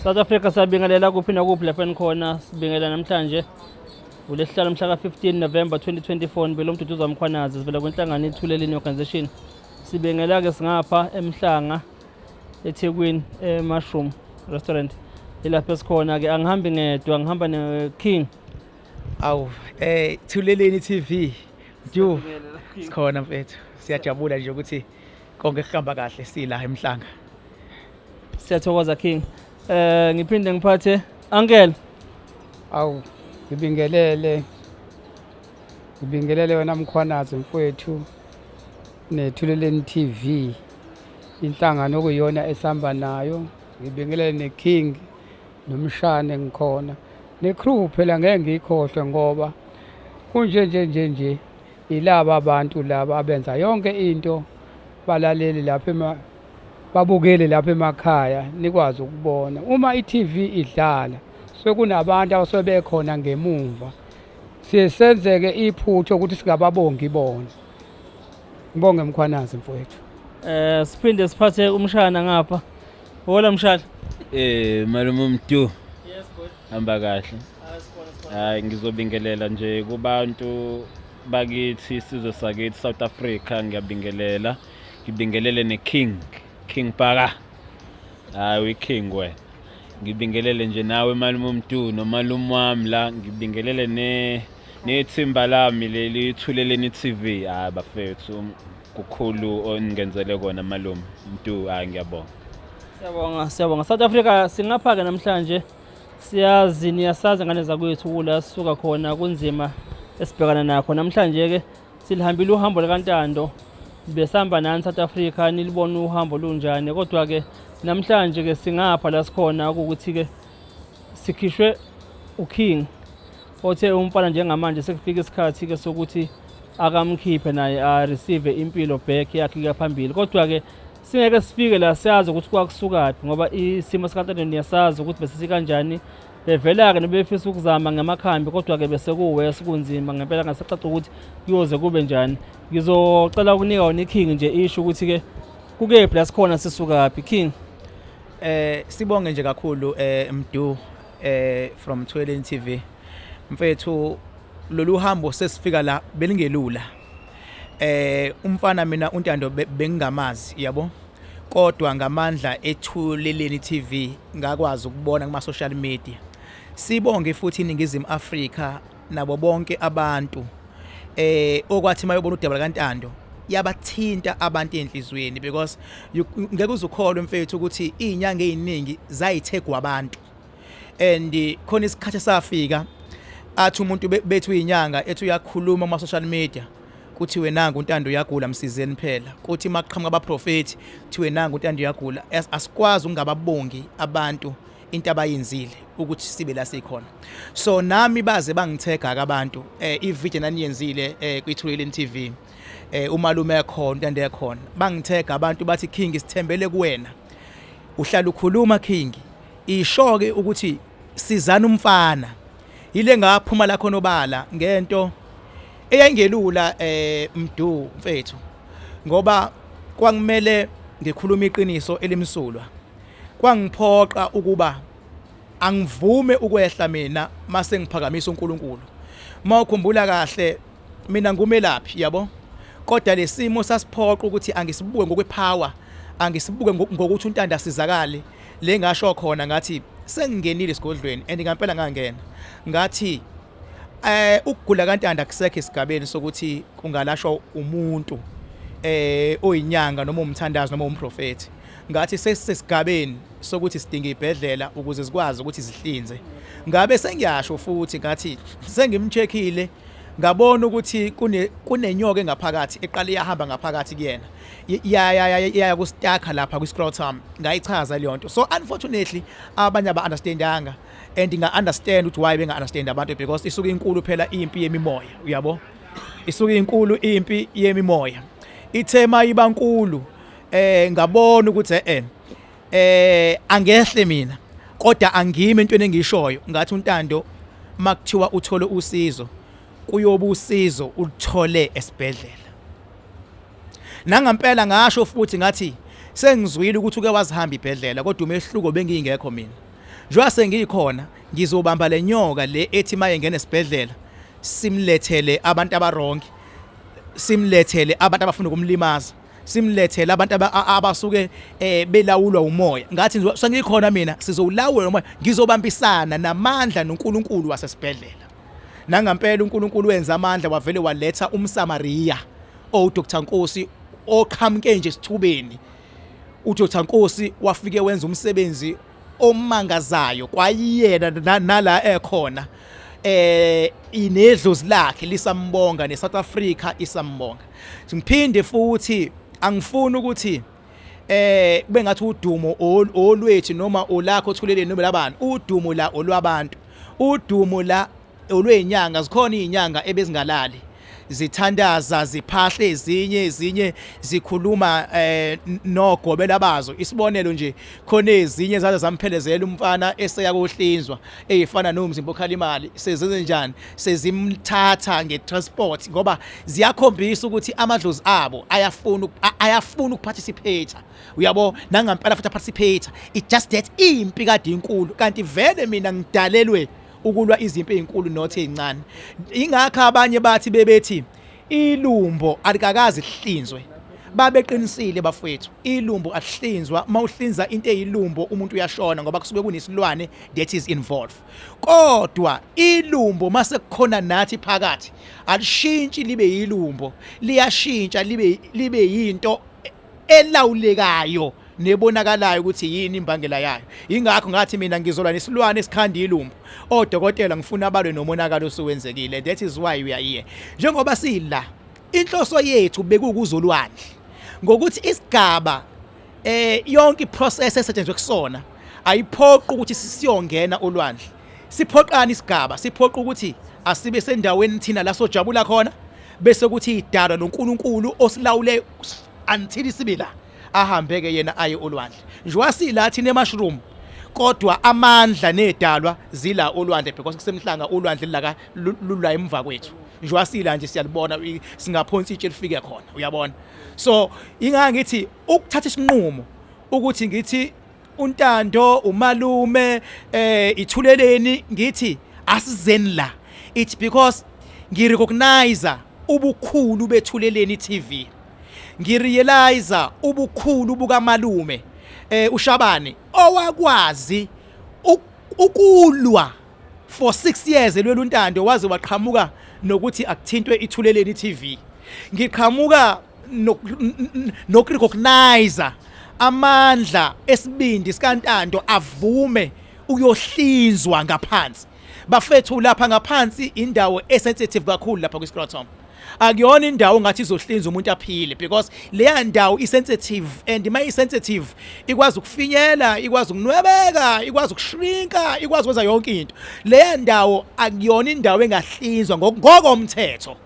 South Africa, siyabingelela kuphi nakuphi lapho enikhona. Sibingelela namhlanje uLwesihlanu, mhla ka-15 November 2024. Nibele uMduduzi Mkhwanazi, sivela kwinhlangano iThuleleni Organization. Sibingela-ke singapha eMhlanga, eThekwini, eMushroom Restaurant, ilapho esikhona-ke. Angihambi ngedwa, ngihamba ne-King. Awu, Thuleleni TV. Mdu, sikhona mfethu. Siyajabula nje ukuthi konke kuhamba kahle sila eMhlanga. Siyathokoza, King. Ngiphinde ngiphathe Uncle. Awu, ngibingelele. Ngibingelele wena Mkhwanazi mfowethu neThuleleni TV. Inhlangano okuyiyona esihamba nayo. Ngibingelele neKing nomshane ngikhona. Ne-crew phela ngeke ngiyikhohlwe ngoba kunje nje nje nje ilaba abantu laba abenza yonke into, balaleli lapha ema babukele lapha emakhaya, nikwazi ukubona uma i-TV idlala sekunabantu abasuke bekhona ngemumva. Siye senzeke iphutha ukuthi singababongi bona. Ngibonge Mkhwanazi mfowethu. Siphinde siphathe umshana ngapha. Hola, mshana. Malume uMdu. Yes, good. Hamba kahle. Hayi, ngizobingelela nje kubantu bakithi, isizwe sakithi, South Africa, ngiyabingelela. Ngibingelele neKing, King Bhaka. Hayi, uyiKing wena. Ngibingelele nje nawe malume uMdu nomalume wami la, ngibingelele nethimba lami leli Thuleleni TV. Hayi bafethu, kukhulu oningenzele kona, malume Mdu, hayi ngiyabonga. Siyabonga, siyabonga. South Africa, singapha ke namhlanje. Siyazi, niyasazi ngane zakwethu, kula sisuka khona kunzima esibhekana nakho. Namhlanje ke silihambile uhambo likaNtando. Besihamba nani South Africa, nilibona uhambo lunjani, kodwa ke namhlanje ke singapha la sikhona ukuthi ke sikhishwe uKing othe umfana njengamanje sekufika isikhathi ke sokuthi akamkhiphe naye a receive impilo back yakhe kuya phambili. Kodwa ke singeke sifike la, siyazi ukuthi kwakusukaphi, ngoba isimo sikaNtando niyasazi ukuthi bese sikanjani. Bevela-ke nebefisa ukuzama ngamakhambi, kodwa-ke bese kuwesi kunzima ngempela, ngasacaca ukuthi kuyoze kube njani. Ngizocela ukunika wona iKing nje isho ukuthi-ke kukephi la sikhona, sisukaphi, King. Sibonge nje kakhulu Mdu from Thuleleni TV. Mfethu, lolu hambo sesifika la belingelula. Umfana mina uNtando bengingamazi, yabo. Kodwa ngamandla eThuleleni TV ngakwazi ukubona kuma social media. Sibonge futhi iNingizimu Afrika nabo bonke abantu okwathi mayobona udaba likaNtando yabathinta abantu enhlizweni, because ngeke uzukholwe mfethu ukuthi izinyanga eziningi zayithegwa abantu, and khona isikhathi esafika athi umuntu bethu uyinyanga, ethi uyakhuluma kuma social media, kuthiwe nangu uNtando uyagula, msizeni phela. Kuthi maqhamuka abaprofeti, kuthiwe nangu uNtando uyagula. Asikwazi ukungababongi abantu into abayenzile ukuthi sibe la sikhona. So nami baze bangithega abantu, ivideo naniyenzile kwiThuleleni TV, umalume ekhona, uNtando ekhona, bangithega abantu bathi, "King, sithembele kuwena, uhlala ukhuluma King, isho ke ukuthi sizana umfana." Yile ngaphuma la khona obala ngento eyayingelula, Mdu mfethu, ngoba kwangimele ngikhuluma iqiniso elimsulwa. Kwangiphoqa ukuba angivume ukwehla mina mase ngiphakamisa uNkulunkulu. Mawukhumbula kahle, mina ngumelaphi, yabo, kodwa lesimo sasiphoqa ukuthi angisibuke ngokwepower, angisibuke ngokuthi uNtando asizakale. Le ngasho khona ngathi sengingenile esigodlweni, and ngempela ngangena, ngathi ukugula kaNtando akusekho esigabeni sokuthi kungalashwa umuntu oyinyanga noma umthandazi noma umprofeti. Ngathi sesisesigabeni sokuthi sidinga ibhedlela ukuze sikwazi ukuthi sihlinze. Ngabe sengiyasho futhi ngathi sengimcheckile, ngabona ukuthi kunenyoka engaphakathi eqale yahamba ngaphakathi kuyena, ya kustaka lapha kwi-scrotum. Ngayichaza leyo nto. So unfortunately abanye aba-understandanga, and nga-understand ukuthi why benga-understand abantu, because isuke inkulu phela impi yemimoya, uyabo, isuke inkulu impi yemimoya. Ithe mayiba nkulu, ngabona ukuthi angehle mina, kodwa angimi entweni engishoyo. Ngathi uNtando makuthiwa uthole usizo, kuyoba usizo uluthole esibhedlela. Nangampela ngasho futhi ngathi sengizwile ukuthi uke wazihamba ibhedlela, kodwa umehluko bengingekho mina. Njengoba sengikhona ngizobamba le nyoka le ethi maye ngene esibhedlela simlethele abantu abarongi, simlethele abantu abafuna ukumlimaza, simlethele abantu abasuke belawulwa umoya. Ngathi sengikhona mina sizowulawula umoya, ngizobambisana namandla noNkulunkulu wasesibhedlela. Nangampela uNkulunkulu wenza amandla wavele waletha umSamaria oDr Nkosi oqhamuke nje esithubeni. UDr Nkosi wafike wenza umsebenzi omangazayo kwayena nala ekhona inedlozi lakhe lisambonga neSouth Africa isambonga. Ngiphinde futhi angifuni ukuthi kube ngathi udumo olwethu noma olakho othuleleni noma labani, udumo la olwabantu, udumo la olwezinyanga. Zikhona izinyanga ebezingalali zithandaza ziphahle, ezinye zikhuluma nogobela bazo. Isibonelo nje, khona ezinye zaze zamphelezela umfana eseya kohlinzwa, eyifana nomzimba okhala imali, sezenze njani, sezimthatha ngetransport ngoba ziyakhombisa ukuthi amadlozi abo ayafuna ukuparticipate, uyabo. Nangampela futhi participate, it just that impi kade inkulu, kanti vele mina ngidalelwe ukulwa izimpi ezinkulu not ezincane. Ingakho abanye bathi bebethi ilumbo alikakazi lihlinzwe. Babeqinisile bafowethu, ilumbo alihlinzwa. Mawuhlinza into eyilumbo umuntu uyashona ngoba kusuke kunesilwane that is involved. Kodwa ilumbo mase kukhona nathi phakathi alishintshi libe yilumbo, liyashintsha libe yinto elawulekayo nebonakalayo ukuthi yini imbangela yayo. Ingakho ngathi mina ngizolwa nesilwane esikhanda ilumbo, odokotela ngifuna balwe nomonakalo osuwenzekile. That is why we are here. Njengoba sila, inhloso yethu bekukuzolwandle ngokuthi isigaba yonke iprocess esetshenzwe kusona ayiphoqi ukuthi siyongena olwandle. Siphoqana isigaba, siphoqa ukuthi asibe sendaweni thina la sojabula khona, bese kuthi idalwa noNkulunkulu osilawule until sibe la, ahambe-ke yena aye olwandle. Njengoba sila thina emushroom, kodwa amandla nedalwa zila olwandle because kusemhlanga, ulwandle laka lula emva kwethu. Njengoba sila nje siyalibona, singaphonsa itshe lifike khona, uyabona. So ingaka ngithi ukuthatha isinqumo ukuthi ngithi uNtando umalume ithuleleni, ngithi asizeni la, it's because ngirecognize ubukhulu bethuleleni TV, ngirealize ubukhulu bukamalume uShabane owakwazi ukulwa for 6 years elwela uNtando waze waqhamuka nokuthi akuthintwe ithuleleni TV. Ngiqhamuka nokurecognize amandla esibindi sikaNtando avume ukuyohlinzwa ngaphansi. Bafethu, lapha ngaphansi indawo esensitive kakhulu lapha kwi-scrotum. Akuyona indawo ngathi izohlinza umuntu aphile because leya ndawo isensitive, and uma isensitive ikwazi ukufinyela, ikwazi ukunwebeka, ikwazi ukushrinka, ikwazi ukwenza yonke into. Leya ndawo akuyona indawo engahlinzwa ngokomthetho,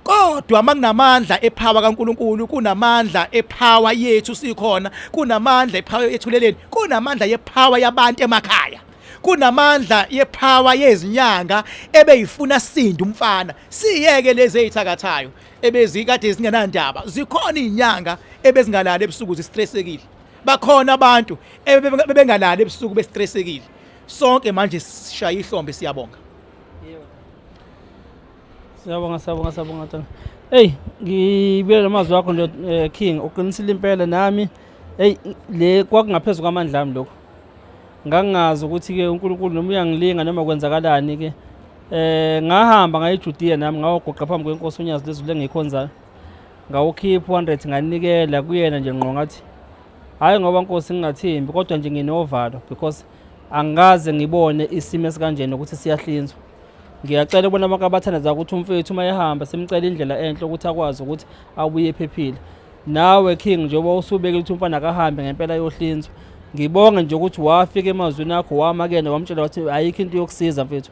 kodwa makunamandla epower kaNkuluNkulu, kunamandla epower yethu sikhona, kunamandla epower yethuleleni, kunamandla yepower yabantu emakhaya, kunamandla yepower yezinyanga ebeyifuna sinde umfana. Siyeke lezi ezithakathayo ebezikade zingenandaba, zikhona izinyanga ebezingalali ebusuku zistressekile, bakhona abantu ebebengalali ebusuku bestressekile. Sonke manje sishaya ihlombe, siyabonga. Siyabonga, siyabonga, siyabonga tana. Hey, ngibuyele namazwi akho nje King, uqinisile impela nami. Hey, le kwakungaphezulu kwamandla ami lokho. Ngangingazi ukuthi ke uNkulunkulu noma uyangilinga noma kwenzakalani ke. Ngahamba ngayiJudea nami, ngawoguqa phambi kwenkosi uNyazi lezulu engikhonzayo. Ngawukhipha 100 nganikela kuyena nje ngqo, ngathi hayi ngoba Nkosi ngingathembi, kodwa nje nginovalo because angikaze ngibone isimo esikanjena ukuthi siyahlinzwa. Ngiyacela kubona abantu abathandaza ukuthi umfethu uma ehamba simcela indlela enhle ukuthi akwazi ukuthi abuye ephephile. Nawe King, njengoba usubekile ukuthi umfana akahambe ngempela ayohlinzwa, ngibonge nje ukuthi wafika emazwini akho, wama kuyena, wamtshela wathi ayikho into yokusiza mfethu,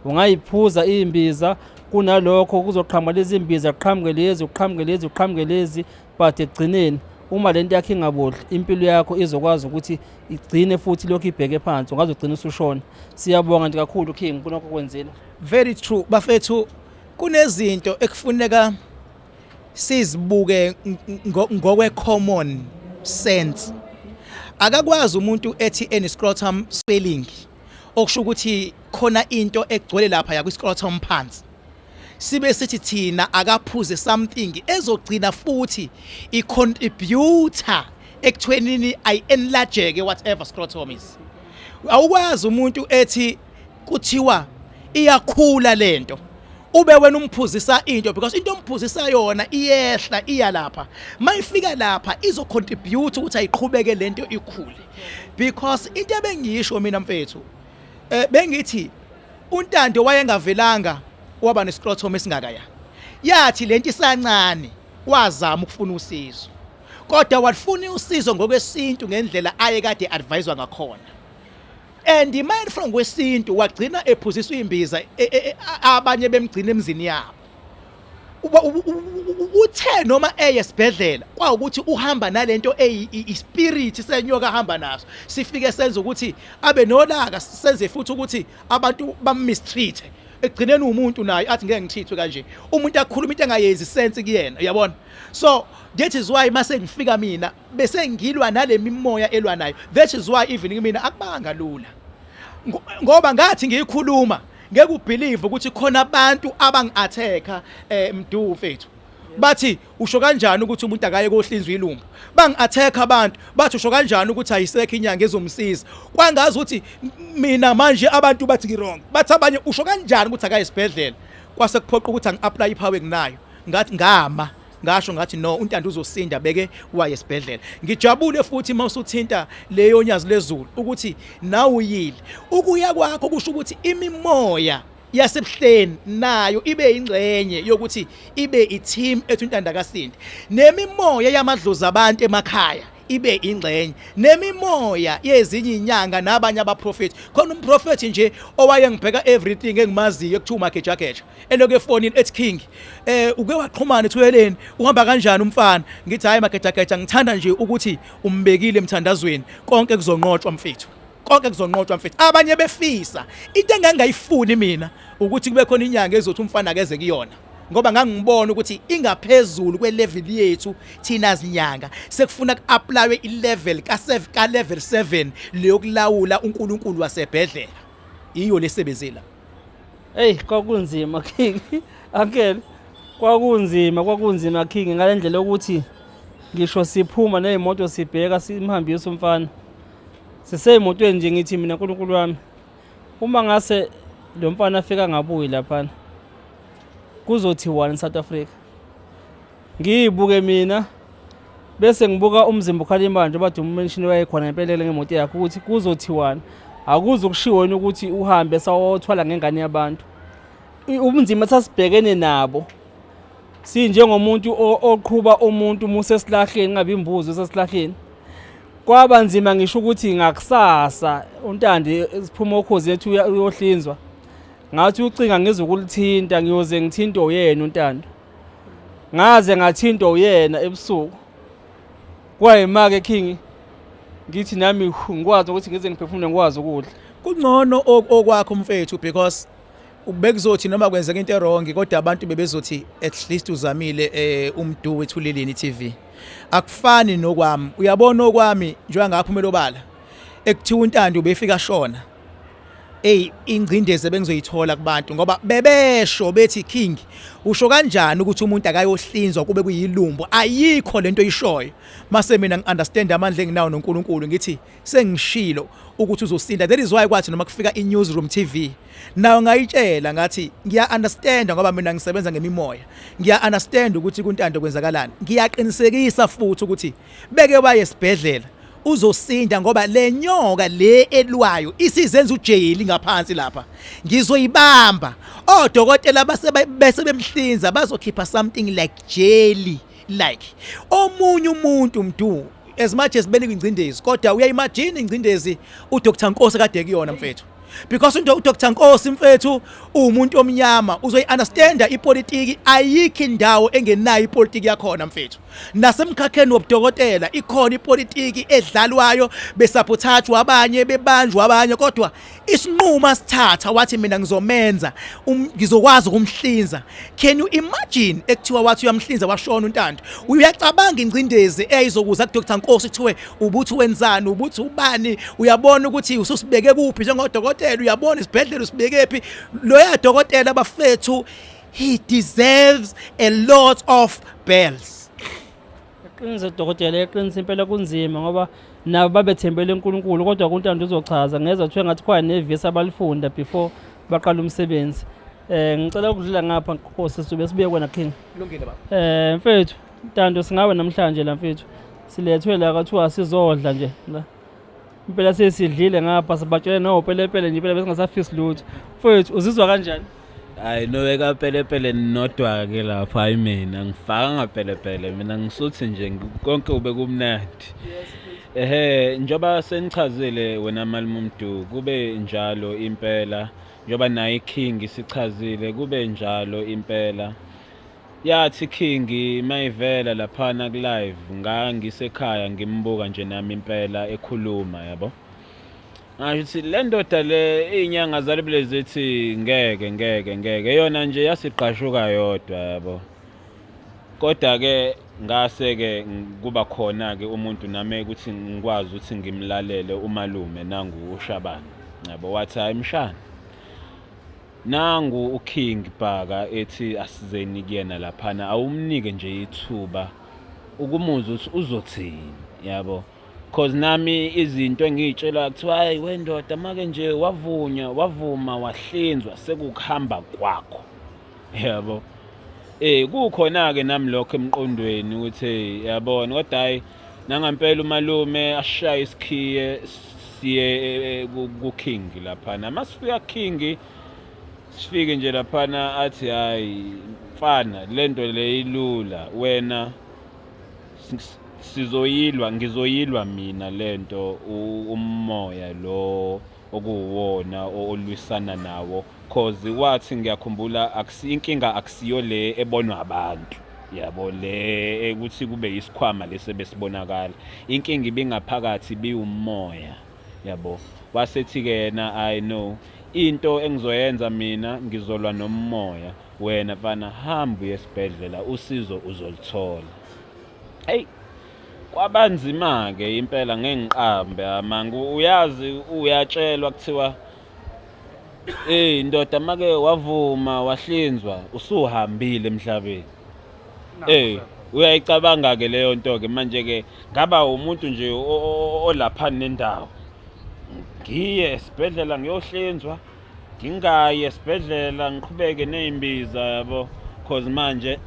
ungayiphuza iy'mbiza, kunalokho kuzoqhamuka lezi mbiza, kuqhamuke lezi, kuqhamuke lezi, kuqhamuke lezi, but ekugcineni uma lento yakho ingabodli impilo yakho izokwazi ukuthi igcine futhi lokhu ibheke phansi, ungaze ugcine usushona. Siyabonga nje kakhulu King kunokho kwenzile. Very true bafethu, kunezinto ekufuneka sizibuke ngokwe common sense. Akakwazi umuntu ethi ene scrotum swelling, okusho ukuthi khona into egcwele lapha yakwi scrotum phansi, sibe sithi thina akaphuze something ezogcina futhi i-contributor ekuthwenini ayi-enlargeke whatever scrotum is. Awukwazi umuntu ethi kuthiwa iyakhula lento, ube wena umphuzisa into, because into omphuzisa yona iyehla iya lapha, mayifika lapha izo-contribute ukuthi ayiqhubeke lento ikhule. Because into ebengisho mina mfethu, bengithi uNtando wayengavelanga waba nescrotum esingakaya, yathi lento isancane wazama ukufuna usizo, kodwa walifuna usizo ngokwesintu ngendlela aye kade adviswa ngakhona, and imali from kwesintu wagcina ephuziswa imbiza, abanye bemgcina emzini yabo. Uthe noma eye esibhedlela kwawukuthi uhamba nalento eyi-spirit senyoka ahamba naso, sifike senze ukuthi abe nolaka, senze futhi ukuthi abantu bam-mistreat. Ekugcineni umuntu naye athi ngeke ngithithwe kanje, umuntu akhuluma into engayenzi sense kuyena, uyabona? So that is why mase ngifika mina bese ngilwa nale mimoya elwa nayo. That is why even kimina akubanga lula, ngoba ngathi ngiyikhuluma ngeke u-believe ukuthi khona abantu abangi-attack-a, Mdu mfethu, bathi usho kanjani ukuthi umuntu akaye kohlinzwa ilumbo. Bangi-attack abantu bathi usho kanjani ukuthi ayisekho inyanga ezomsiza. Kwangazi ukuthi mina manje abantu bathi ngi-wrong, bathi abanye usho kanjani ukuthi akaye esibhedlela. Kwase kuphoqa ukuthi angi-apply i-power enginayo. Ngathi ngama ngasho ngathi no, uNtando uzosinda beke waye esibhedlela. Ngijabule futhi mawusuthinta leyo Nyazi Lezulu ukuthi nawe uyile. Ukuya kwakho kusho ukuthi imimoya yasebuhleni nayo ibe ingxenye yokuthi ibe i-team ethi uNtando akasindi, nemimoya yamadlozi abantu emakhaya ibe ingxenye, nemimoya yezinye inyanga nabanye abaprofeti. Khona umprofeti nje owayengibheka everything engimaziyo ekuthiwa uMagejageja, elokhu efonini ethi, "King, uke waxhumana ethuyeleni, uhamba kanjani umfana?" Ngithi, "Hayi Magejageja, ngithanda nje ukuthi umbekile emthandazweni, konke kuzonqotshwa mfethu, konke kuzonqotshwa mfethu." Abanye befisa into engangayifuni mina ukuthi kube khona inyanga ezothi umfana akeze kuyona, ngoba ngangibona ukuthi ingaphezulu kwe-level yethu thina zinyanga, sekufuna ku-applywe i-level ka-level 7 leyokulawula uNkulunkulu wasebhedlela, iyo lesebenzela. Hey, kwakunzima King. Uncle, kwakunzima, kwakunzima King, ngalendlela yokuthi ngisho siphuma nezimoto sibheka simhambisa umfana. Siseyimotweni nje ngithi mina, uNkulunkulu wami, uma ngase lo mfana afika ngabuyi laphana, kuzothiwani South Africa? Ngiyibuke mina bese ngibuka umzimba ukhalima nje bathi umention wayekhona ngempelele ngemoto yakhe ukuthi kuzothiwani, akuze kushiwo yini ukuthi uhambe sawothwala ngengane yabantu. Ubunzima sasibhekene nabo sinjengomuntu oqhuba umuntu muse esihlahleni, ngabe imbuzi esesihlahleni. Kwaba nzima ngisho ukuthi ngakusasa uNtandi siphuma okhozi ethi uyohlinzwa, ngathi ucinga ngizokulithinta, ngiyoze ngithintwe uyena uNtando. Ngaze ngathintwa uyena ebusuku, kwayima-ke King, ngithi nami hu, ngikwazi ukuthi ngize ngiphefumule, ngikwazi ukudla. Kungcono okwakho mfethu, because bekuzothi noma kwenzeka into e-wrong kodwa abantu bebezothi at least uzamile, uMdu weThuleleni TV. Akufani nokwami, uyabona, okwami njengoba ngaphumela obala ekuthiwa uNtando ubefika shona, ey, ingcindezi ebengizoyithola kubantu, ngoba bebesho bethi, "King, usho kanjani ukuthi umuntu akayohlinzwa kube kuyilumbo? Ayikho lento oyishoyo." Mase mina ngi-understand amandla enginawo noNkulunkulu, ngithi sengishilo ukuthi uzosinda. That is why kwathi noma kufika i-Newsroom TV nayo ngayitshela ngathi ngiya-understand, ngoba mina ngisebenza ngemimoya, ngiya-understand ukuthi kuNtando kwenzakalani. Ngiyaqinisekisa futhi ukuthi beke baye esibhedlela uzosinda, ngoba le nyoka le elwayo isizenza ujeli ngaphansi lapha, ngizoyibamba. Odokotela base bese bemhlinza bazokhipha something like jelly like omunye umuntu. Mdu, as much as benika ingcindezi, kodwa uya-imagine ingcindezi uDr Nkosi kade kuyona mfethu. Because uDr Nkosi mfethu uwumuntu omnyama, uzoyi-understanda ipolitiki. Ayikho indawo engenayo ipolitiki yakhona mfethu. Nasemkhakheni wobudokotela ikhona ipolitiki edlalwayo, besabothathwa abanye, bebanjwa abanye, kodwa isinqumo asithatha wathi mina ngizomenza ngizokwazi ukumhlinza. Can you imagine ekuthiwa wathi uyamhlinza washona uNtando? Uyacabanga ingcindezi eyayizokuza kuDr Nkosi, kuthiwe ubuthi wenzani, ubuthi ubani, uyabona ukuthi ususibeke kuphi njengodokotela, uyabona isibhedlela usibeke phi? Loya dokotela bafethu, he deserves a lot of bells. Iqiniso dokotela, iqiniso impela, kunzima ngoba nabo babethembele uNkulunkulu, kodwa kuNtando uzochaza ngezwa kuthiwa ngathi khona nevesi abalifunda before baqala umsebenzi. Ngicela ukudlula ngapha Nkosi, sizobe sibuye kwena King. Kulungile baba. Mfethu Ntando, singawe namhlanje la mfethu, silethwe la kwathiwa sizodla nje la. Impela sesidlile ngapha, sibatshele nopelepele nje, impela besingasafisi lutho. Mfethu, uzizwa kanjani? Hayi, noweka pelepele nodwa-ke lapho. Hayi, mina ngifaka ngapelepele, mina ngisuthi nje konke kube kumnandi. Ehe, njengoba senichazile wena malume Mdu, kube njalo impela. Njengoba naye iKing isichazile, kube njalo impela. Yathi King mayivela laphana ku-live, ngangisekhaya ngimbuka nje nami impela ekhuluma, yabo. Ngasho ukuthi le ndoda le, iy'nyanga zalibele zithi ngeke ngeke ngeke, yona nje yasigqashuka yodwa, yabo. Kodwa-ke ngase-ke kuba khona-ke umuntu nami ukuthi ngikwazi ukuthi ngimlalele, umalume nangu uShabana, yabo. Wathi hayi mshana, nangu uKing Bhaka ethi asizeni kuyena laphana, awumnike nje ithuba ukumuzwa ukuthi uzothini, yabo. Cause nami izinto engiy'tshela kuthiwa hayi wendoda, make nje wavunywa, wavuma, wahlinzwa, sekukuhamba kwakho, yabo. Kukhona-ke nami lokho emqondweni ukuthi yabona, kodwa hhayi nangampela umalume ashaye isikhiye siye ku-King laphana. Masifika King, sifike nje laphana, athi hayi mfana, lento le ilula, wena sizoyilwa, ngizoyilwa mina lento, umoya lo okuwuwona olwisana nawo. Cause wathi ngiyakhumbula akusi inkinga, akusiyo le ebonwa abantu, yabo, le ukuthi kube isikhwama lesi besibonakala, inkinga ibingaphakathi, biwumoya, yabo. Wasethi-ke yena, I know into engizoyenza mina, ngizolwa nomoya, wena mfana hamba uye esibhedlela, usizo uzolithola. Eyi, kwabanzima-ke impela, ngeke ngiqambe amanga. Uyazi uyatshelwa kuthiwa hey ndoda, make wavuma wahlinzwa, usuhambile emhlabeni. Uyayicabanga-ke leyo nto-ke manje-ke, ngaba umuntu nje olapha nendawo, ngiye esibhedlela ngiyohlinzwa, ngingayi esibhedlela ngiqhubeke ney'mbiza, yabo. Cause manje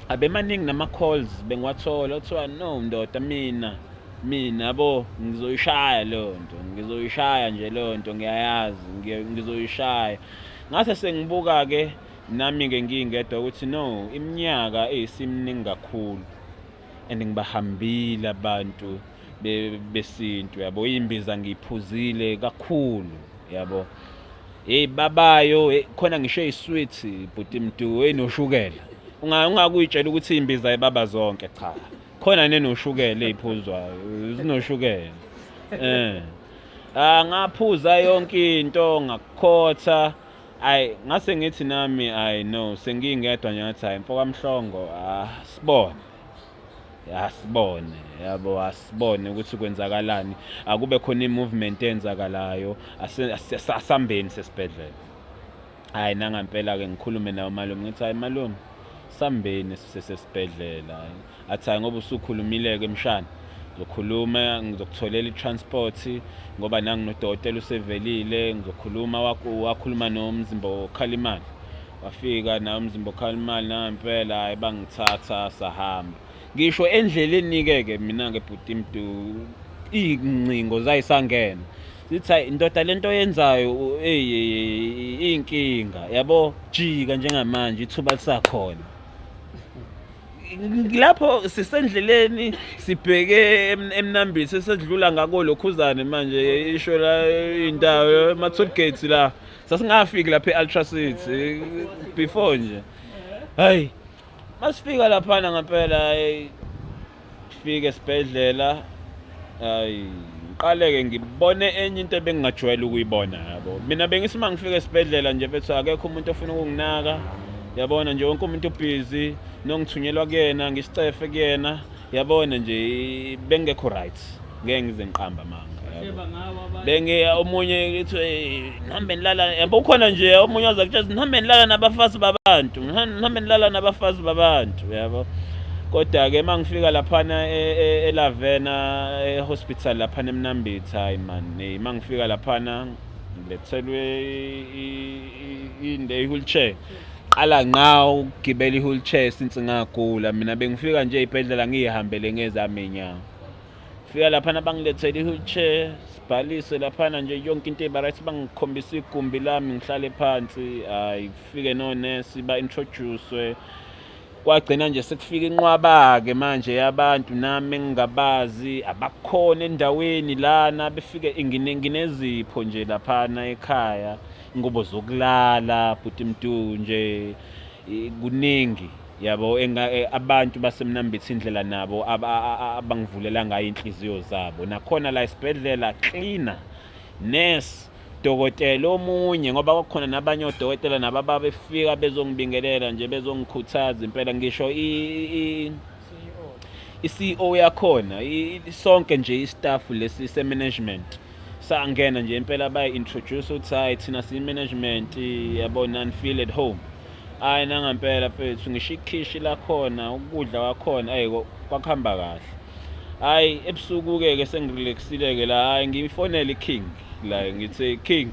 abemaningi nama-calls bengiwathola, kuthiwa no ndoda, mina yabo ngizoyishaya leyo nto, ngizoyishaya nje leyo nto, ngiyayazi, ngizoyishaya. Ngase sengibuka-ke nami-ke ngingedwa ukuthi no, iminyaka eyisiminingi kakhulu and ngibahambile abantu besintu, yabo, iy'mbiza ngiyiphuzile kakhulu, yabo. Hey babayo, hey, khona ngisho eyisweet bhuti Mdu enoshukela, ungakuyitshela ukuthi iy'mbiza ibaba zonke, cha, khona nenoshukela ey'phuzwayo zinoshukela. Ngaphuza yonke into ngakukhotha. Ayi, ngase ngithi nami ayi no, sengingedwa nje, ngathi hayi mfoka Mhlongo, sibone, asibone, yabo, asibone ukuthi kwenzakalani, akube khona i-movement eyenzakalayo, asambeni sesibhedlela. Hayi nangampela-ke ngikhulume naye umalume, ngithi hayi malume, sambeni sesesibhedlela. Athi hayi ngoba usukhulumile-ke mshana, ngizokhuluma, ngizokutholela i-transport ngoba nanginodokotela usevelile, ngizokhuluma. Wakhuluma nomzimba okhala imali, wafika naye umzimba okhala imali, nangempela hayi bangithatha sahamba. Ngisho endleleni-ke ke mina-ke bhuti Mdu, iy'ngcingo zayisangena zithi hayi ndoda, lento oyenzayo iyinkinga, yabo, jika njengamanje ithuba lisakhona. Lapho sisendleleni sibheke eMnambithi, sesedlula ngako lokhuzane manje, isho la indawo ema toll gates la, sasingafiki lapha e-Ultra City before nje. Hayi, masifika laphana ngempela, hayi, fike esibhedlela, hayi, ngiqale-ke ngibone enye into ebengingajwayele ukuyibona, yabo. Mina bengithi uma ngifika esibhedlela nje mfethu, akekho umuntu ofuna ukunginaka, yabona nje, wonke umuntu ubhizi nongithunyelwa kuyena, ngisicefe kuyena, yabona nje, bengekho right, ngeke ngize ngiqamba amanga, yabo. Bengi omunye ngithi, "Nihambe nilala," yabo, ukhona nje omunye waza kutshela, "Nihambe nilala nabafazi babantu, nihambe nilala nabafazi babantu," yabo. Kodwa-ke uma ngifika laphana eLavena e-hospital laphana eMnambithi, hayi man, uma ngifika laphana ngilethelwe inde i-wheelchair, qala nqa ukugibela i-wheelchair since ngagula. Mina bengifika nje ey'bhedlela ngiyihambele ngezami iy'nyawo. Fika laphana bangilethele i-wheelchair, sibhalise laphana nje, yonke into iba right, bangikhombisa igumbi lami, ngihlale phansi. Hayi, kufike nonesi, ba-introduce, kwagcina nje sekufika inqwaba-ke manje yabantu nami engingabazi, abakhona endaweni lana. Befike nginezipho nje laphana ekhaya, ingubo zokulala, bhuti Mdu nje, kuningi, yabo, abantu baseMnambithi, indlela nabo abangivulela ngayo inhliziyo zabo. Nakhona la esibhedlela, cleaner, nurse, dokotela omunye, ngoba kwakukhona nabanye odokotela nabo ababefika bezongibingelela nje, bezongikhuthaza impela, ngisho i-CEO yakhona, sonke nje i-staff lesi se-management sangena nje impela, bayi-introduce ukuthi hayi, thina siyi-management, yabona, and feel at home. Hhayi, nangampela mfethu, ngisho ikhishi lakhona, ukudla kwakhona, eyi, kwakuhamba kahle. Hhayi, ebusuku-ke ke sengirelaxile-ke la, hhayi, ngiyifonele i-King la, ngithi, "King,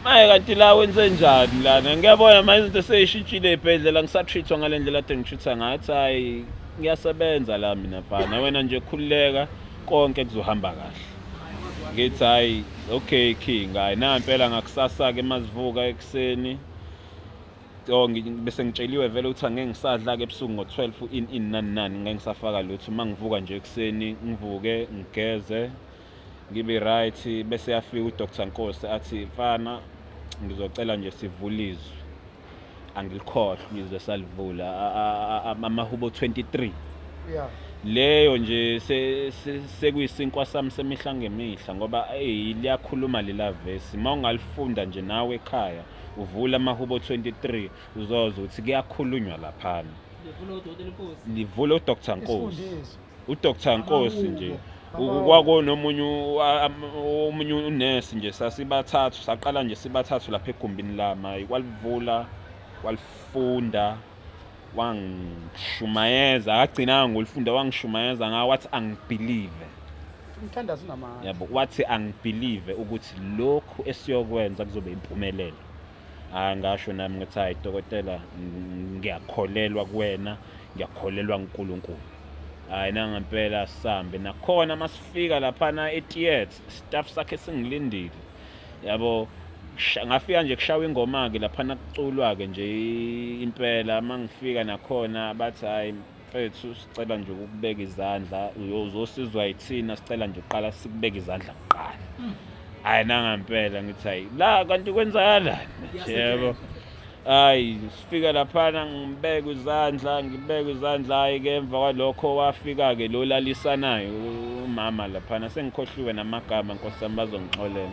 maye kanti la wenze njani lana? Ngiyabona manje izinto seyishintshile ey'bhedlela, ngisatreat-wa ngale ndlela ade ngitreat-a ngathi. Hhayi, ngiyasebenza la mina mfana, wena nje khululeka, konke kuzohamba kahle." Ngithi, "Hhayi, okay King." Hhayi, nampela ngakusasa-ke mazivuka ekuseni, oh, bese ngitsheliwe vele ukuthi angeke ngisadla-ke ebusuku ngo-12 in in nani nani, ngeke ngisafaka lutho. Uma ngivuka nje ekuseni, ngivuke ngigeze, ngibe right, bese yafika uDr Nkosi, athi, "Mfana, ngizocela nje sivule izwi." Angilikhohlwa izwe salivula, amahubo 23. Leyo nje sekuyisinkwa sami semihla ngemihla, ngoba eyi, liyakhuluma lela vesi. Uma ungalifunda nje nawe ekhaya, uvula amahubo 23, uzozwa ukuthi kuyakhulunywa laphana. Livula uDr Nkosi. Isifundiso. uDr Nkosi nje. Amahubo. Kwako nomunye omunye unesi nje, sasibathathu, saqala nje sibathathu lapha egumbini lami, walivula, walifunda, wangishumayeza, akagcinanga ngolifunda, wangishumayeza ngawo, wathi angibelieve. Umthandazo unamandla. Yabo, wathi angibelieve ukuthi lokhu esiyokwenza kuzobe impumelelo. Hayi, ngasho nami ngithi, "Hayi dokotela, ngiyakholelwa kuwena, ngiyakholelwa kuNkulunkulu." Hayi, nangempela sambe nakhona, masifika laphana e-theatre, staff sakhe singilindile, yabo. Ngafika nje kushawa ingoma-ke laphana, kuculwa-ke nje impela. Uma ngifika nakhona bathi, "Hhayi mfethu, sicela nje ukukubeka izandla, uzosizwa yithina, sicela nje uqala sikubeke izandla kuqala." Hhayi, nangampela ngithi, "Hayi, la kanti kwenzakalani?" Yebo, hayi, sifika laphana, ngibeke izandla, ngibeke izandla. Hhayi-ke, emva kwalokho wafika-ke lo lalisanayo umama laphana, sengikhohliwe namagama, nkosi yami, bazongixolela.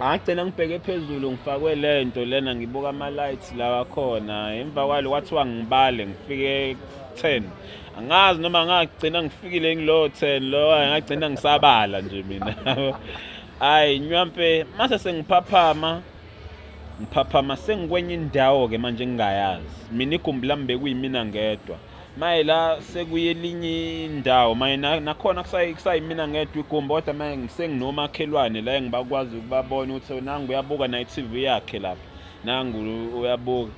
Ngagcina ngibheke phezulu, ngifakwe le nto lena, ngibuka ama-lights lawa khona. Emva kwalo kwathiwa ngibale ngifike 10, angazi noma ngagcina ngifikile ngilo 10 lo, ngagcina ngisabala nje mina. Hayi nywampe, mase sengiphaphama, ngiphaphama sengikwenye indawo-ke manje engingayazi mina. Igumbi lami bekuyimina ngedwa, maye la sekuyelinye indawo, maye nakhona kusayimina ngedwa igumbi, kodwa maye senginomakhelwane la engibakwazi ukubabona ukuthi nangu uyabuka naye i-TV yakhe lapha, nangu uyabuka.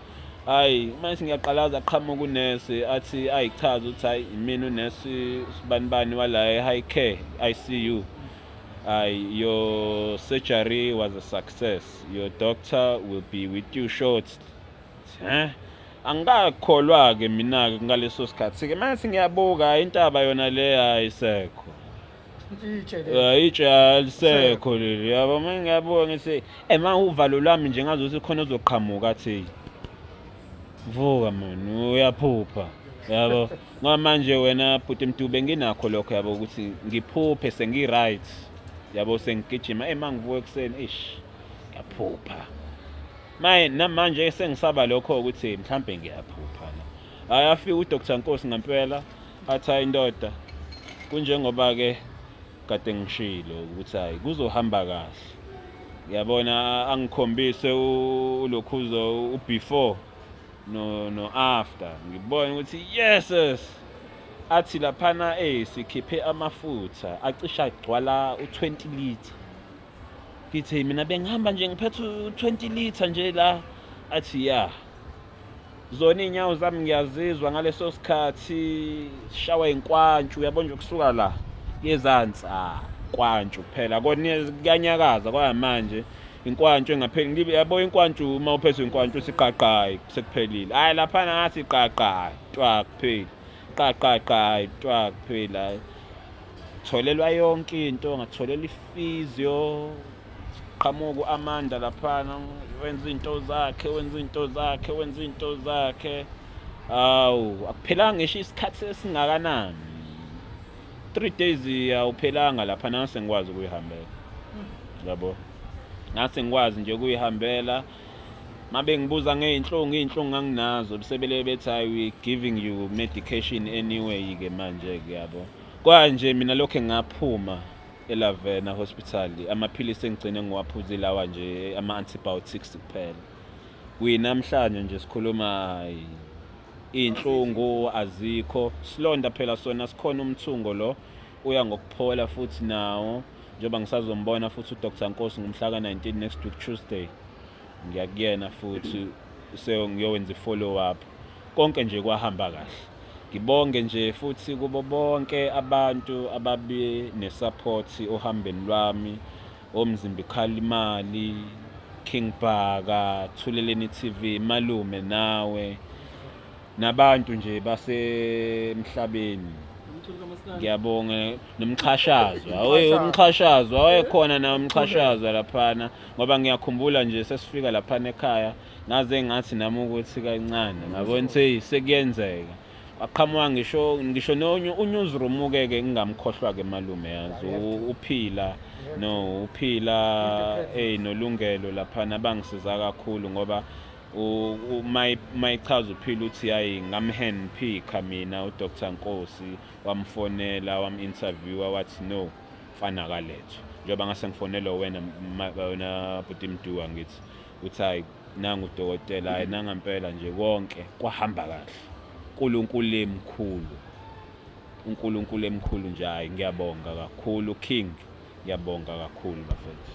Hayi, manje ngiyaqalaza, qhamuka unesi, athi ayichaza ukuthi, "Hayi, imina unesi sibanibani wala e-high care ICU. Hayi, your surgery was a success, your doctor will be with you shortly." Huh? Angikakholwa-ke mina-ke ngaleso sikhathi-ke manje ngiyabuka intaba yona le ayisekho. Itshe leli. Itshe alisekho leli yabo. Uma ngiyabuka ngithi ema uvalo lwami nje ngazi ukuthi khona ozoqhamuka athi vuka man uyaphupha yabo. Ngoba manje wena bhuti Mdube nginakho lokho yabo ukuthi ngiphuphe sengi-right yabo sengigijima ema ngivuka ekuseni ish ngiyaphupha. Maye namanje sengisaba lokho ukuthi mhlambe ngiyaphupha la. Hayi afika uDr Nkosi ngempela athi hayi ndoda kunjengoba ke kade ngishilo ukuthi hayi kuzohamba kahle. Ngiyabona angikhombise ulokhuzo ubefore no after ngibona ukuthi yes yes athi laphana sikhiphe amafutha acisha agcwala u20 liter. Ngithi mina bengihamba nje ngiphethe u20 liter nje la athi ya zona iy'nyawo zami ngiyazizwa ngaleso sikhathi sishawa inkwantshu uyabo nje kusuka la yezansi nkwantshu kuphela kona kuyanyakaza kwamanje inkwantshu engapheli yabo inkwantshu uma uphethwe inkwantshu siqaqayi sekuphelile hayi laphana ngathi qaqayi twa kupheli qaqaqayi twa kupheli hayi tholelwa yonke into ngatholela iphysio qhamuka u-Amanda laphana wenza iy'nto zakhe wenza iy'nto zakhe wenza iy'nto zakhe awu akuphelanga ngisho isikhathi esingakanani 3 days awuphelanga lapha nase ngikwazi ukuyihambela yabo ngase ngikwazi nje ukuyihambela mabe ngibuza ngey'nhlungu iy'nhlungu nganginazo sebele bethi hayi we giving you medication anyway ke manje ke yabo kwanje mina lokho ngaphuma eLavena Hospital amaphilisi engigcine ngiwaphuzile lawa nje ama-antibiotics kuphela kuyinamhlanje nje sikhuluma iy'nhlungu azikho silonda phela sona sikhona umthungo lo uya ngokuphola futhi nawo njengoba ngisazombona futhi uDr Nkosi ngomhla ka-19 next week Tuesday ngiyakuyena futhi ngiyowenza i-follow up konke nje kwahamba kahle. Ngibonge nje futhi kubo bonke abantu ababe nesupport ohambeni lwami oMzimba Khalimali, King Bhaka, Thuleleni TV, malume nawe nabantu nje basemhlabeni. Ngiyabonga nomxhashazwa umxhashazwa wayekhona nawe umxhashazwa laphana ngoba ngiyakhumbula nje sesifika laphana ekhaya ngaze ngathi nami ukuthi kancane ngabona ukuthi sekuyenzeka waqhamuka ngisho nonye unewsroom ke ke ngingamkhohlwa ke malume yazi uphila no uphila nolungelo laphana bangisiza kakhulu ngoba mayichaza uphila uthi hayi ngamhandpicka mina uDr Nkosi wamfonela wam-interviewa wathi no mfana kalethu njengoba ngase ngifonelwa wena wena bhuti Mduwa ngithi uthi hayi nangu udokotela hayi nangampela nje konke kwahamba kahle uNkulunkulu emkhulu uNkulunkulu emkhulu nje hayi ngiyabonga kakhulu King ngiyabonga kakhulu bafethu.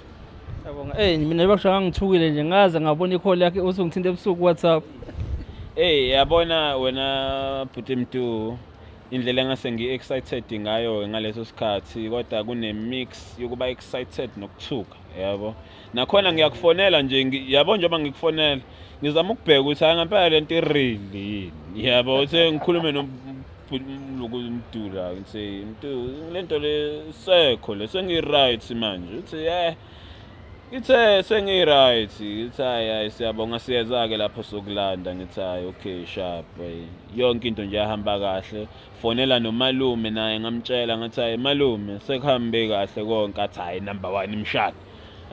Siyabonga. Mina bakusho ngangithukile nje ngaze ngabona icall yakhe usungithinta ebusuku WhatsApp. Hey yabona wena bhuti Mdu indlela engase ngi-excited ngayo ngaleso sikhathi kodwa kune mix yokuba excited nokuthuka yabo nakhona ngiyakufonela nje yabo njengoba ngikufonela ngizama ukubheka ukuthi hayi ngempela lento i-real yini yabo uthi ngikhulume noMdula ngithi Mdu lento le sekho le sengi-right manje uthi ithe sengi-right ngithi hayi hayi siyabonga siyeza-ke lapho sokulanda ngithi hayi okay sharp yonke into nje yahamba kahle fonela nomalume naye ngamtshela ngathi hayi malume sekuhambe kahle konke athi hayi number 1 imshana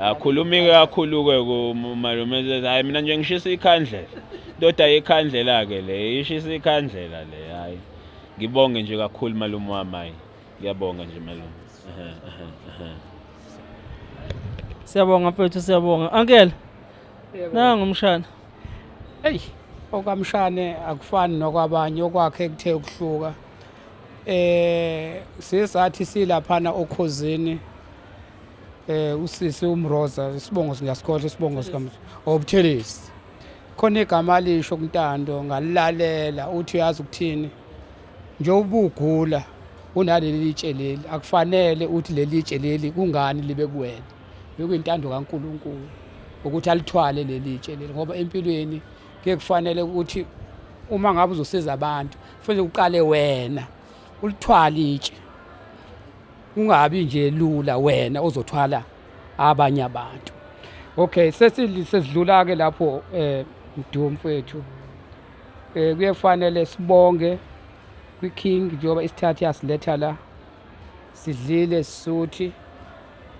akhulumi kakhulu-ke kumalume ethi hayi mina nje ngishisa ikhandlela ndoda yekhandlela-ke le ishisa ikhandlela le hayi ngibonge nje kakhulu malume wami hayi ngiyabonga nje malume. Siyabonga mfethu siyabonga. Uncle nangu umshana. Hey, okamshane akufani nokwabanye okwakhe kuthe ukuhluka. Sisathi silaphana okhozini usisi uMroza isibongo singasikhohle isibongo sika Obuthelezi. Khona igama alisho kuNtando ngalilalela uthi uyazi ukuthini nje ubugula unaleli litshe leli akufanele uthi leli litshe leli kungani libe kuwena bekuyintando kaNkuluNkulu ukuthi alithwale leli litshe leli ngoba empilweni kuye kufanele ukuthi Uma ngabe uzosiza abantu kufanele uqale wena ulithwale itshe, ungabi nje lula wena ozothwala abanye abantu. Okay, sesidlula ke lapho Mdu mfowethu. Kuye kufanele sibonge kwi-King njengoba isithathe yasiletha la, sidlile sisuthi,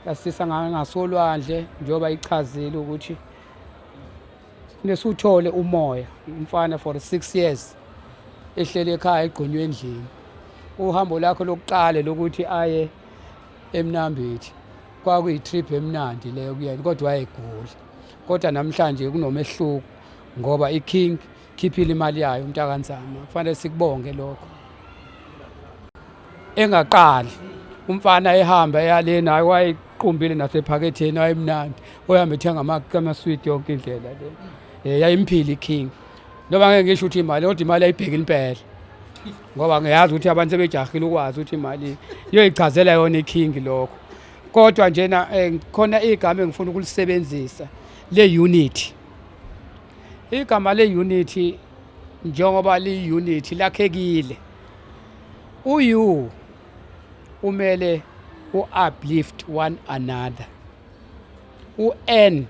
yasisa ngasolwandle njengoba ichazile ukuthi nesiwuthole umoya. Umfana for 6 years ehleli ekhaya egqunywe endlini. Uhambo lakhe lokuqala lokuthi aye eMnambithi kwakuyi-trip emnandi leyo kuyena, kodwa wayegula. Kodwa namhlanje kunomehluko ngoba i-King khiphile imali yayo umntakaNzama, kufanele sikubonge lokho. Engaqali umfana ehamba eyale naye wayequmbile nasephaketheni, wayemnandi, oyahamba ethenga amaswidi yonke indlela le. Yayimphila i-King, noma ngeke ngisho ukuthi imali, kodwa imali ayibheki impela, ngoba ngiyazi ukuthi abantu sebejahile ukwazi ukuthi imali iyoyichazela yona i-King lokho. Kodwa njena khona igama engifuna ukulisebenzisa le-unity. Igama le-unity njengoba liyi-unity lakhekile, u-U umele u-uplift one another, u-N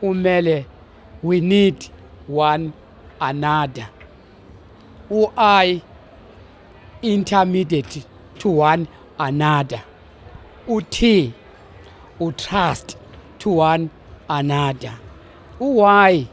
umele we need one another, u-I intermediate to one another, u-T u-trust to one another, u-Y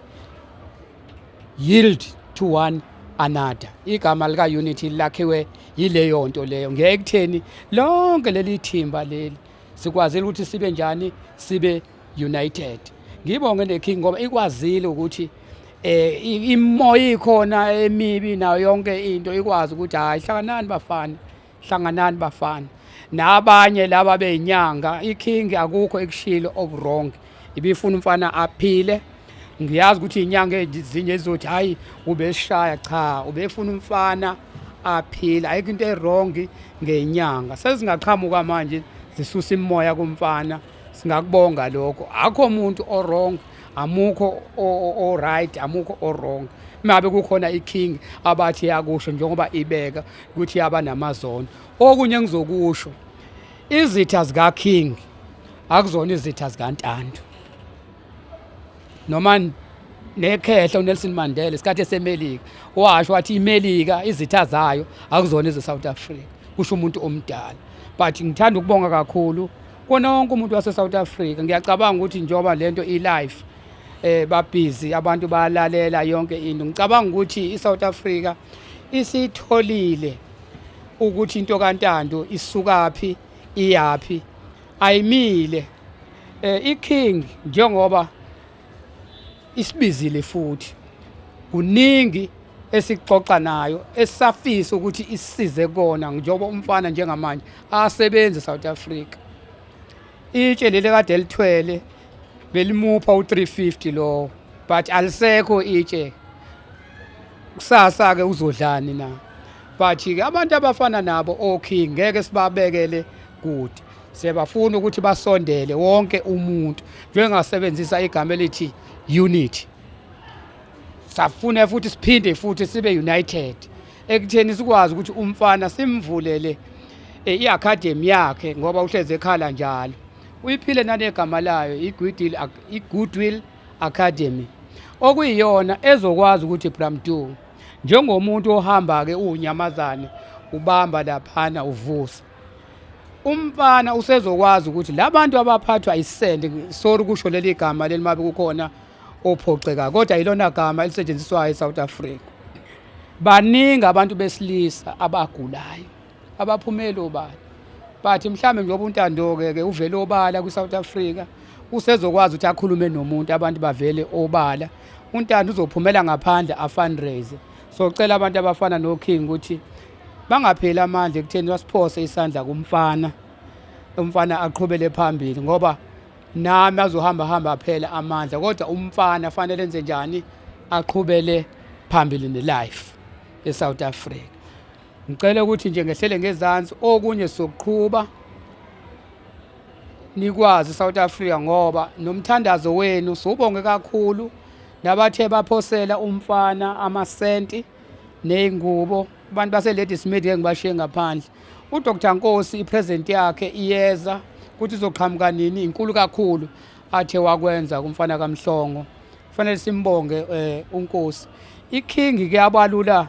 yield to one another. Igama lika unity lakhiwe yileyo nto leyo. Ngeke ekutheni lonke leli thimba leli sikwazile ukuthi sibe njani, sibe united. Ngibonge neKing ngoba ikwazile ukuthi imoya ikhona emibi nayo yonke into, ikwazi ukuthi hayi, hlanganani bafana, hlanganani bafana. Nabanye laba beyinyanga, iKing akukho ekushilo oku-wrong, ibifuna umfana aphile. Ngiyazi ukuthi inyanga ezinye ezizothi hayi ubeshaya, cha, ubefuna umfana aphile, ayikho into e-wrong ngenyanga. Sezingaqhamuka manje zisusa imoya kumfana, singakubonga lokho. Akho umuntu o-wrong, amukho o-right, amukho o-wrong. Mabe kukhona iKing abathi yakusho njengoba ibeka ukuthi yaba namazono. Okunye engizokusho, izitha zika King akuzona izitha zikaNtando. Noma nekhehla uNelson Mandela isikhathi eseMelika washo wathi iMelika izitha zayo akuzona eze South Africa, kusho umuntu omdala. But ngithanda ukubonga kakhulu kona wonke umuntu wase South Africa. Ngiyacabanga ukuthi njengoba lento i-live babhizi abantu bayalalela yonke into, ngicabanga ukuthi iSouth Africa isitholile ukuthi into kaNtando isukaphi iyapi, ayimile. iKing njengoba isibizile futhi kuningi esixoxa nayo esafisa ukuthi isisize kona, njengoba umfana njengamanje asebenzi South Africa. Itshe leli kade lithwele belimupha u350 lo, but alisekho itshe. Kusasa ke uzodlani na? But ke abantu abafana nabo oKing ngeke sibabekele kude, siyabafuna ukuthi basondele wonke umuntu. Njengasebenzisa igama elithi unity, safuna futhi siphinde futhi sibe united ekutheni sikwazi ukuthi umfana simvulele i-academy yakhe, ngoba uhleze ekhala njalo. Uyiphile nanegama layo, i-Goodwill Academy, okuyiyona ezokwazi ukuthi Bramdu njengomuntu ohamba ke unyamazane ubamba laphana uvusa umfana, usezokwazi ukuthi labantu abaphathwa isende, sorry kusho leli gama leli mabe kukhona ophoxeka, kodwa ilona gama elisetshenziswayo eSouth Africa. Baningi abantu besilisa abagulayo abaphumeli obala, but mhlambe njengoba uNtando-ke ke uvele obala kwi-South Africa, usezokwazi ukuthi akhulume nomuntu, abantu bavele obala. UNtando uzophumela ngaphandle a-fundraise. So cela abantu abafana no-King ukuthi bangapheli amandla ekutheni basiphose isandla kumfana, umfana aqhubele phambili, ngoba nami azohamba hamba phela amandla, kodwa umfana fanele enze njani? Aqhubele phambili ne-life eSouth Africa. Ngicela ukuthi nje ngehlele ngezansi, okunye sokuqhuba nikwazi South Africa, ngoba nomthandazo wenu siwubonge kakhulu. Nabathe baphosela umfana amasenti nezingubo, abantu base Ladysmith ngeke ngibashiye ngaphandle. UDr Nkosi ipresent yakhe iyeza ukuthi izoqhamuka nini, inkulu kakhulu athe wakwenza kumfana kaMhlongo. Kufanele simbonge uNkosi. IKing kuyabalula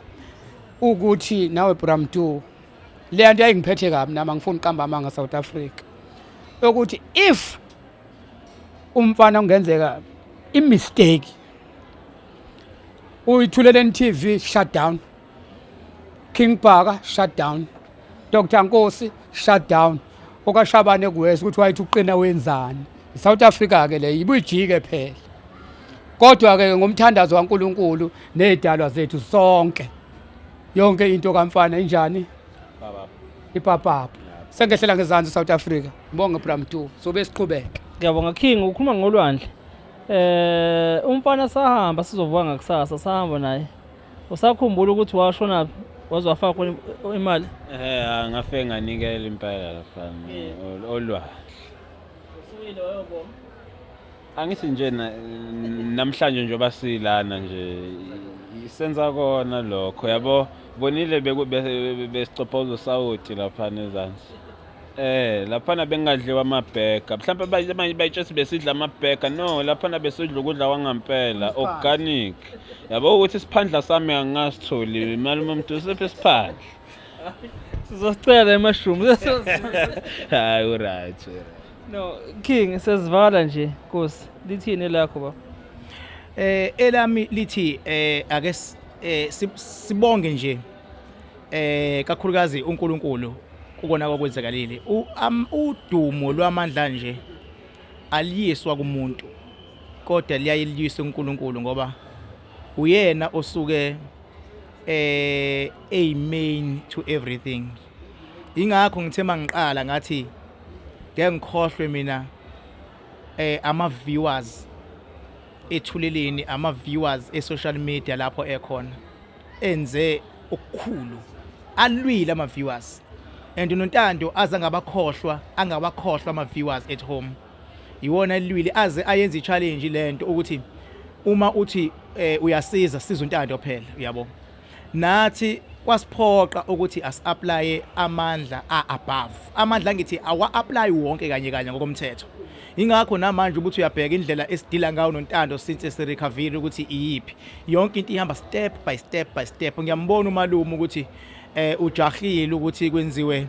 ukuthi nawe Bramdu le nto yayingiphethe kabi nami, angifuni uqamba amanga South Africa, ukuthi if umfana kungenzeka i-mistake uyiThuleleni TV shut down, King Bhaka shut down, Dr Nkosi shut down, okaShabane kuwesa ukuthi wayethi uqina wenzani. South Africa ke le ibuyijike phela, kodwa ke ngomthandazo kaNkuluNkulu nezidalwa zethu sonke, yonke into kamfana injani ipapapa. Sengehlela ngezansi South Africa. Ngibonge Bramdu, sobe siqhubeke. Ngiyabonga King, ukhuluma ngolwandle. Umfana sahamba sizovuka ngakusasa, sahamba naye. Usakhumbula ukuthi washona waze wafaka imali? Ngafe nganikela impela lapha olwandle. Usuyile wayobona. Angithi nje namhlanje njengoba silana nje senza kona lokho, yabo, bonile besicophoza usawoti lapha ezansi. Laphana bengadliwa amabhega, mhlawumbe abanye bayitshe besidla amabhega. No, laphana besidla ukudla kwangampela, organic, yabo, ukuthi isiphandla sami angingasitholi malume umuntu usiphi isiphandla. Sizosicela emashumi. Hayi, uright. No, King, sesivala nje Nkosi. Lithini lakho baba? Elami lithi ake sibonge nje kakhulukazi uNkulunkulu kukona okwenzakalile. Udumo lwamandla nje aliyiswa kumuntu, kodwa liyayiliyiswa uNkulunkulu, ngoba uyena osuke a main to everything. Ingakho ngithe mangiqala ngathi ngeke ngikhohlwe mina ama viewers eThuleleni, ama viewers e social media lapho ekhona enze okukhulu, alwile ama viewers, and noNtando aze ngabakhohlwa, angabakhohlwa ama viewers at home. Iwona elwile aze ayenza i-challenge lento ukuthi uma uthi uyasiza, siza uNtando phela, uyabo. Nathi kwasiphoqa ukuthi asi-applye amandla a-above, amandla angithi awa-apply wonke kanye kanye ngokomthetho. Ingakho namanje ukuthi uyabheka indlela esidila ngayo noNtando since esirecovery ukuthi iyiphi, yonke into ihamba step by step by step. Ngiyambona umalume ukuthi ujahile ukuthi kwenziwe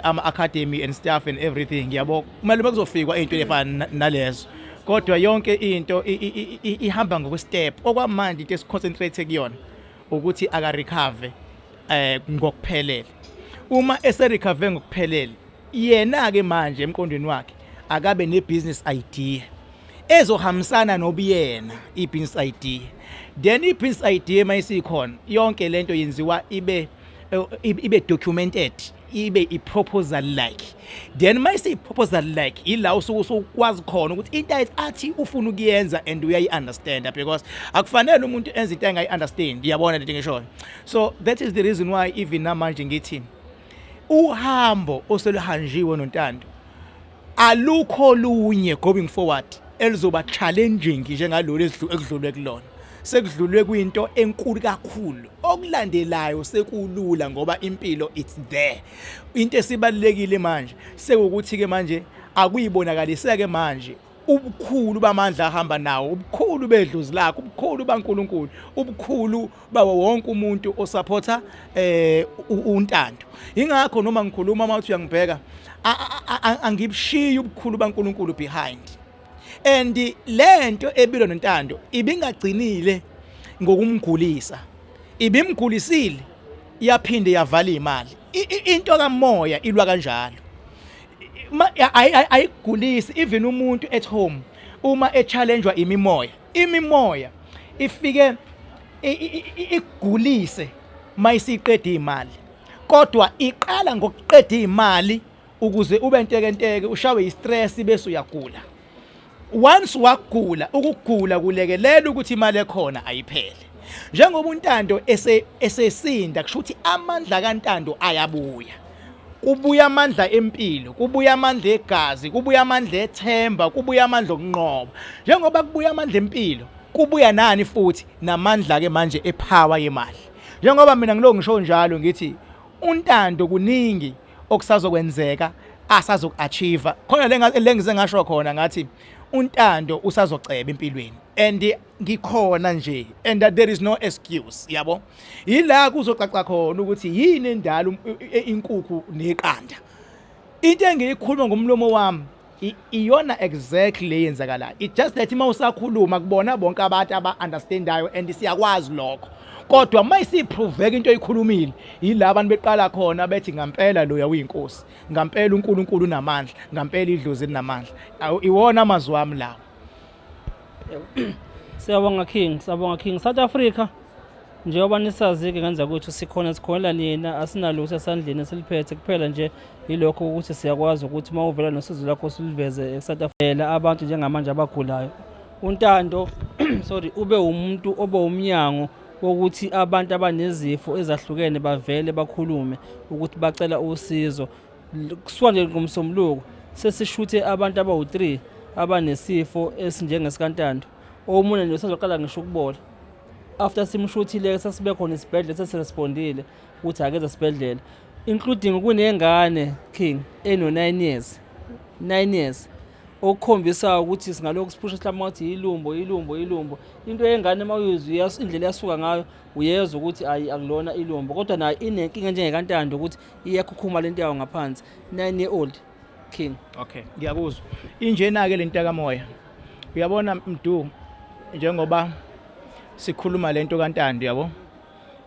ama academy and stuff and everything, ngiyabo umalume kuzofikwa ey'ntweni efana nalezo, kodwa yonke into ihamba ngokwe-step. Okwamanje into esiconcentrate kuyona ukuthi aka-recover ngokuphelele. Uma ese-recover ngokuphelele yena-ke manje emqondweni wakhe akabe ne-business idea ezohambisana nobuyena i-business idea, then i-business idea mayisikhona yonke lento yenziwa ibe documented, ibe i-proposal like. Then mayisiyi-proposal like ila usuke usukwazi khona ukuthi into athi ufuna ukuyenza and uyayi-understanda, because akufanele umuntu enze into engayi-understand, uyabona lento ngishoyo. So that is the reason why even namanje ngithi uhambo oseluhanjiwe noNtando alukho lunye going forward elizoba challenging njengalolu ekudlulwe kulona. Sekudlulwe kwinto enkulu kakhulu, okulandelayo sekulula ngoba impilo it's there. Into esibalulekile manje sekuwukuthi ke manje akuyibonakaliseke manje ubukhulu bamandla ahamba nawo, ubukhulu bedlozi lakho, ubukhulu baNkuluNkulu, ubukhulu bawo wonke umuntu osupporta uNtando. Ingakho noma ngikhuluma uma uthi uyangibheka angibushiyi ubukhulu baNkuluNkulu behind. And lento ebilo noNtando ibingagcinile ngokumgulisa, ibimgulisile yaphinde yavala imali. Into kamoya ilwa kanjalo, ayigulisi even umuntu at home uma echallengewa imimoya, imimoya ifike igulise mayisiqeda imali, kodwa iqala ngokuqeda imali ukuze ube ntekenteke, ushawe istress bese uyagula. Once wagula, ukugula kulekelela ukuthi imali ekhona ayiphele. Njengoba uNtando esesinda, kusho ukuthi amandla kaNtando ayabuya, kubuya amandla empilo, kubuya amandla egazi, kubuya amandla ethemba, kubuya amandla okunqoba. Njengoba kubuya amandla empilo Kubuya nani futhi namandla ke manje epower yemali. Njengoba mina ngiloko ngisho njalo ngithi uNtando kuningi okusazokwenzeka asazoku-achieve khona le ngize ngasho khona ngathi uNtando usazoceba empilweni and ngikhona nje and that there is no excuse, yabo. Yila kuzocaca khona ukuthi yini endala, inkukhu neqanda. Into engiyikhuluma ngomlomo wami iyona exactly le yenzakalayo. It just that uma usakhuluma kubona bonke abantu aba-understandayo and siyakwazi lokho, kodwa uma isipruveka into oyikhulumile, yila abantu beqala khona bethi ngampela loya uyinkosi, ngampela uNkulunkulu unamandla, ngampela idlozi linamandla. Iwona amazwi wami lawo. Siyabonga King, siyabonga King. South Africa, njengoba nisazi-ke ngenza ukuthi sikhona, sikhonela nina, asinalutho esandleni esiliphethe kuphela nje yilokho ukuthi siyakwazi ukuthi uma uvela nosizo lakho siliveze e-South Africa. Abantu njengamanje abagulayo, uNtando, sorry, ube umuntu obe umnyango wokuthi abantu abanezifo ezahlukene bavele bakhulume ukuthi bacela usizo. Kusuka nje ngoMsombuluko sesishuthe abantu abawu-3 abanesifo esinjengesikaNtando. Omunye nje usazoqala ngisho ukubola after simshuthile, sasibe khona isibhedlela sesirespondile ukuthi akeze esibhedlela, including kunengane, King, eno-9 years, 9 years, okukhombisa ukuthi singalokhu siphusha sihlama ukuthi ilumbo, ilumbo, ilumbo. Into yengane uma uyizwa indlela yasuka ngayo, uyezwa ukuthi ayi, akulona ilumbo, kodwa nayo inenkinga njengekaNtando ukuthi iyakhukhuma lento yawo ngaphansi. 9 year old, King. Okay, ngiyakuzwa. Injena-ke le nto kamoya. Uyabona Mdu, njengoba sikhuluma lento kaNtando, yabo,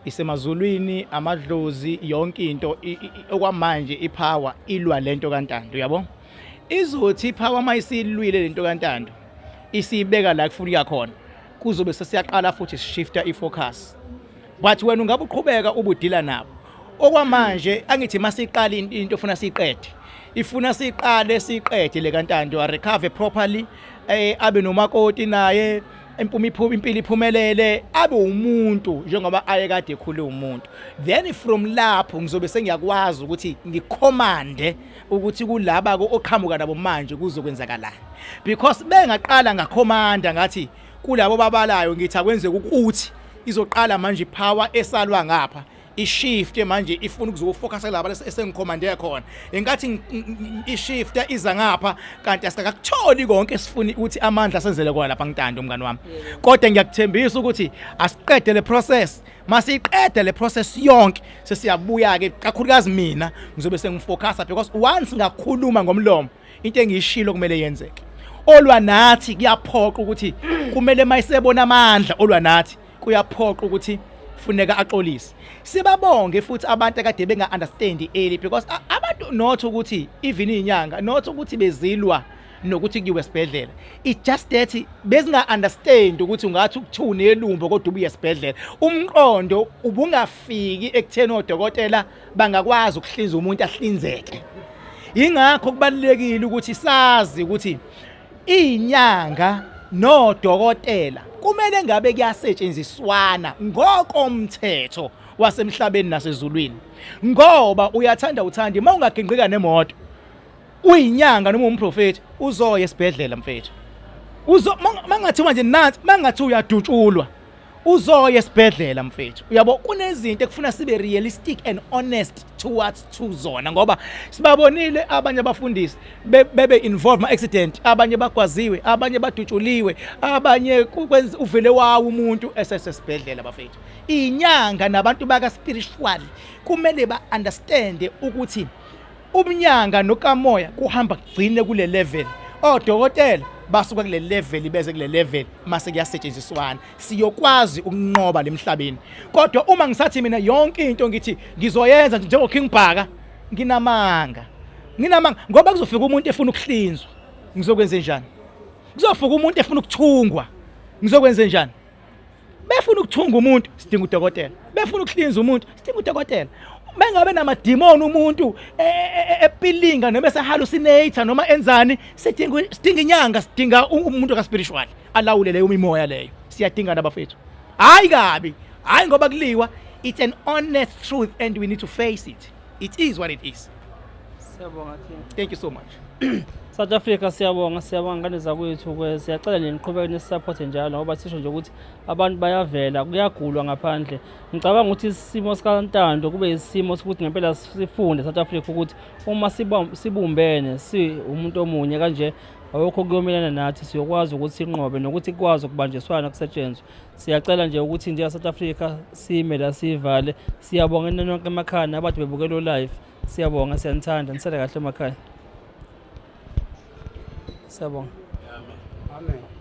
isemazulwini, amadlozi, yonke into. Okwamanje ipower ilwa lento kaNtando, yabo. Izothi ipower mayisilwile lento kaNtando, isibeka la kufuneka khona, kuzobe sesiyaqala futhi sishifta ifocus, but wena ungabe uqhubeka ubudila nabo. Okwamanje angithi masiqala into ofuna siyiqede, ifuna siqale siqede le kaNtando, a recover properly, abe nomakoti naye, impuma iphuma, impilo iphumelele, abe umuntu njengoba ayekade ekhule umuntu. Then from lapho ngizobe sengiyakwazi ukuthi ngicommande ukuthi kulaba oqhamuka nabo manje kuzokwenzakalani, because bengaqala ngacommanda ngathi kulabo babalayo ngithi akwenzeka ukuthi izoqala manje ipower esalwa ngapha ishift manje ifuna ukuzofocus laba esengicommande khona. Inkathi ishift iza ngapha kanti asikakutholi konke esifuna ukuthi amandla senzele kona lapha ngintando, mngani wami. Kodwa ngiyakuthembisa ukuthi asiqede le process. Masiqede le process yonke, sesiyabuya ke. Kakhulukazi mina ngizobe sengifocusa, because once ngakhuluma ngomlomo, into engiyishilo kumele yenzeke. Olwa nathi kuyaphoqa ukuthi kumele mayisebona amandla, olwa nathi kuyaphoqa ukuthi funeka axolise. Sibabonge futhi abantu akade benga understand early, because abantu not ukuthi even izinyanga, not ukuthi bezilwa nokuthi kuyiwe esibhedlela, it just that bezinga understand ukuthi ungathi ukuthiwa unelumbo kodwa ubuye esibhedlela. Umqondo ubungafiki ekutheni odokotela bangakwazi ukuhlinza umuntu ahlinzeke. Ingakho kubalulekile ukuthi sazi ukuthi inyanga nodokotela kumele ngabe kuyasetshenziswana ngokomthetho wasemhlabeni nasezulwini, ngoba uyathanda uthanda, uma ungaginqika nemoto uyinyanga noma umprofeti, uzoya esibhedlela mfethu. Uzo mangathiwa nje nansi, mangathi uyadutshulwa, uzoya esibhedlela mfethu, uyabo. Kunezinto ekufuna sibe realistic and honest towards to zona, ngoba sibabonile abanye abafundisi bebe involved ma accident, abanye bagwaziwe, abanye badutshuliwe, abanye kwenza uvele wawo umuntu esesesibhedlela bafethu. Inyanga nabantu baka spiritual kumele ba understand ukuthi umnyanga nokamoya kuhamba kugcine kule level. Odokotela basuka kule level beze kule level, mase kuyasetshenziswana, siyokwazi ukunqoba lemhlabeni. Kodwa uma ngisathi mina yonke into ngithi ngizoyenza njengo King Bhaka, nginamanga, nginamanga, ngoba kuzofika umuntu efuna ukuhlinzwa, ngizokwenza njani? Kuzofika umuntu efuna ukuthungwa, ngizokwenza njani? Befuna ukuthunga umuntu, sidinga udokotela. Befuna ukuhlinza umuntu, sidinga udokotela. Bengabe namadimoni umuntu epilinga noma esehallucinate noma enzani, sidinga inyanga, sidinga umuntu ka spiritual alawule leyo mimoya leyo. Siyadinga nabafethu, hayi kabi, hayi ngoba kuliwa. It's an honest truth and we need to face it. It is what it is. Siyabonga, King. Thank you so much. South Africa, siyabonga, siyabonga ngane zakwethu ke. Siyacela nje niqhubeke nisupporte njalo, ngoba sisho nje ukuthi abantu bayavela, kuyagulwa ngaphandle. Ngicabanga ukuthi isimo sikaNtando kube isimo sokuthi ngempela sifunde South Africa ukuthi uma sibumbene si umuntu omunye kanje, awukho kuyomelana nathi, siyokwazi ukuthi sinqobe nokuthi kukwazi ukubanjiswana kusetshenzwe. Siyacela nje ukuthi nje South Africa sime la sivale. Siyabonga nonke emakhaya nabantu bebukela live. Siyabonga, siyanithanda, nisale kahle emakhaya. Siyabonga. Amen.